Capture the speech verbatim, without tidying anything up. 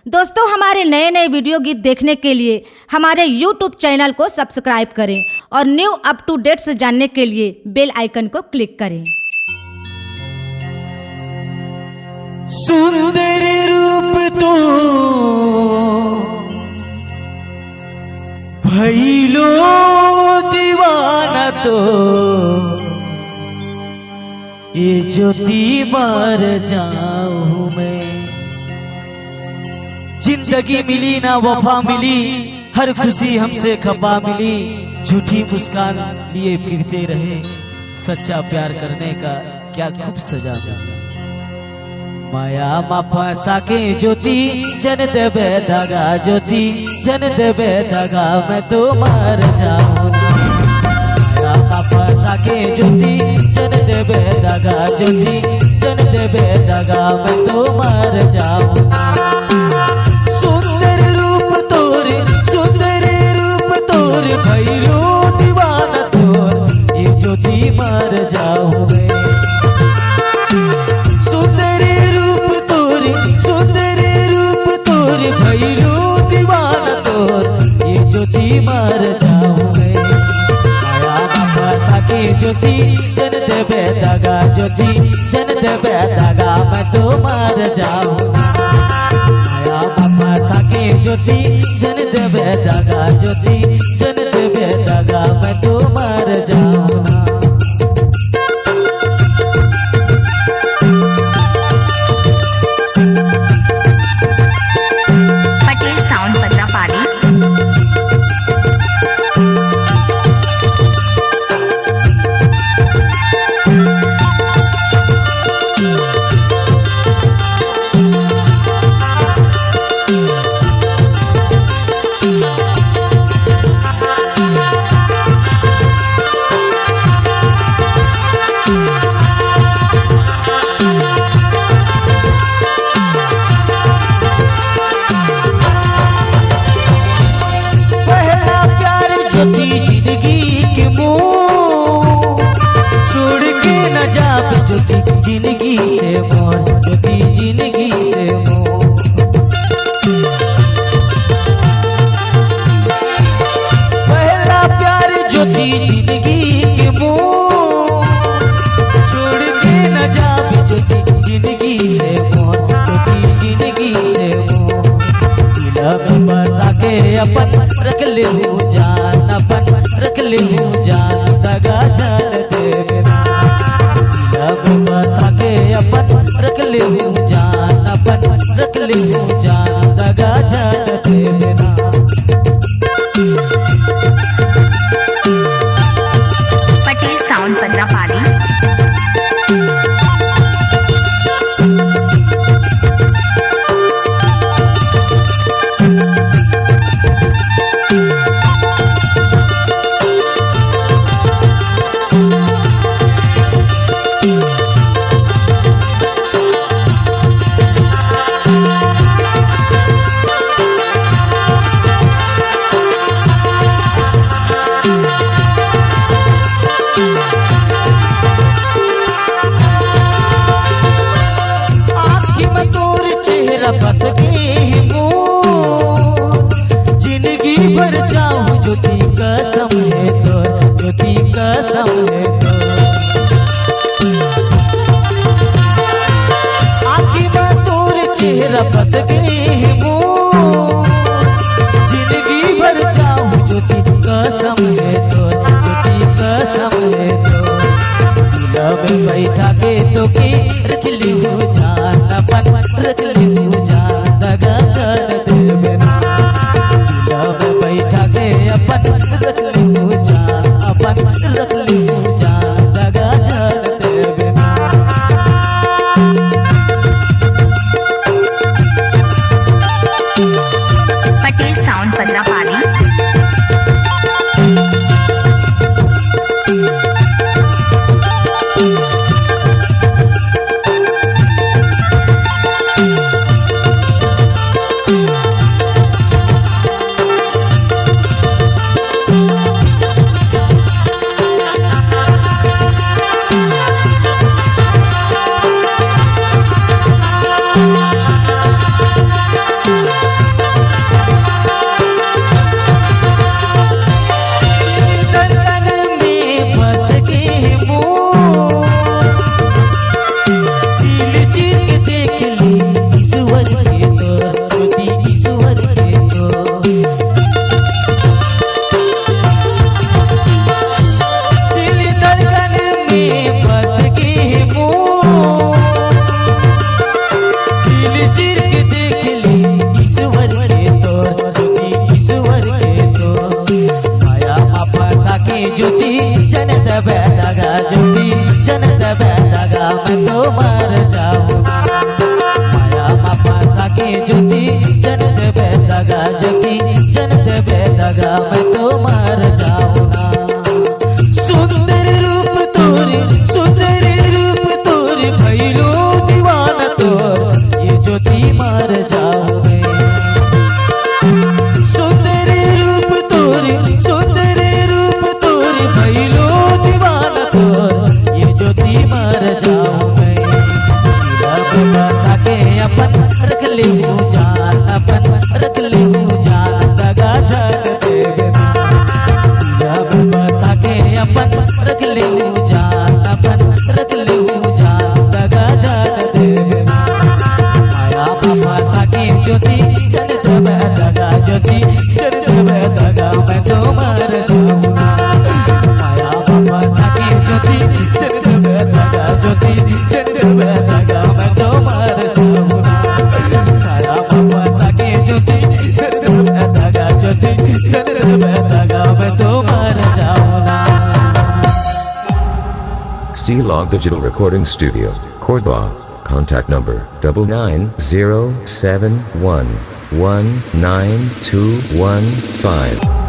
दोस्तों, हमारे नए नए वीडियो गीत देखने के लिए हमारे YouTube चैनल को सब्सक्राइब करें और न्यू अप टू डेट्स जानने के लिए बेल आइकन को क्लिक करें। सुंदर रूप तो भइलो दीवाना तो, ये ज्योति मर जाऊं मैं। जिंदगी मिली ना वफा मिली, हर खुशी हमसे खपा मिली, झूठी मुस्कान लिए फिरते रहे, सच्चा प्यार करने का क्या खूब सजा मिली। माया मा फंसा के ज्योति, जन देबे दगा ज्योति, जन देबे दगा, मैं तो मर जाऊं ना। माया मा फंसा के ज्योति, जन देबे दगा ज्योति, जन देबे दगा, मैं तो मर जाऊं ना। सुंदर रूप तोर, सुंदर रूप तोर, भइलो दीवाना तोर, ये ज्योति मर जाऊं मैं। सुंदर रूप तोर, सुंदर रूप तोर, भइलो दीवाना तोर, ये ज्योति मर जाऊं मैं। माया मा फंसा के ज्योति, जन देबे दगा ज्योति, जन देबे दगा, मैं तो मर जाऊं ना। माया मा फंसा के ज्योति, जन देबे दगा ज्योति, जन देबे दगा, मैं तो मर जाऊं ना। पटेल साउंड पतरापाली। पहला प्यार ज्योति जिंदगी के मोर, छोड़ के न जाब ज्योति जिंदगी से मोर, ज्योति जिंदगी से मोर। पहला प्यार ज्योति जिंदगी के मोर, छोड़ के न जाब ज्योति जिंदगी से मोर, ज्योति जिंदगी से मोर। दिल में बसा के अपन रख ले हूँ जान, अपन रख ले हूँ जान, दगा जान देवे ना। दिल में बसा के अपन रख ले हूँ जान, अपन रख ले हूँ जान, दगा जान देवे ना। पटेल साउंड पतरापाली। दगा मैं तो मर जाऊं ना। सुंदर रूप तोर, सुंदर रूप तोर, भइलों दीवाना तोर, ये ज्योति मर जाऊं मैं। सुंदर रूप तोर, सुंदर रूप तोर, भइलों दीवाना तोर, ये ज्योति मर जाऊं मैं। हीरा बसा के अपन रख लेहूं जान, अपन रख लेहूं जान, दगा झन देबे ना। हीरा बसा के अपन रख लेहूं जान, अपन रख लेहूं जान, दगा झन देबे ना। माया बसा के ज्योति झन देबे दगा, ज्योति झन देबे दगा, मैं तो मर जाऊं ना। माया बसा के ज्योति झन देबे दगा, ज्योति झन देबे दगा, मैं तो मर जाऊं ना। माया बसा के ज्योति झन देबे दगा, ज्योति झन देबे दगा, मैं तो मर जाऊं ना। C Log Digital Recording Studio, Cordoba. Contact number double nine zero seven one one nine two one five.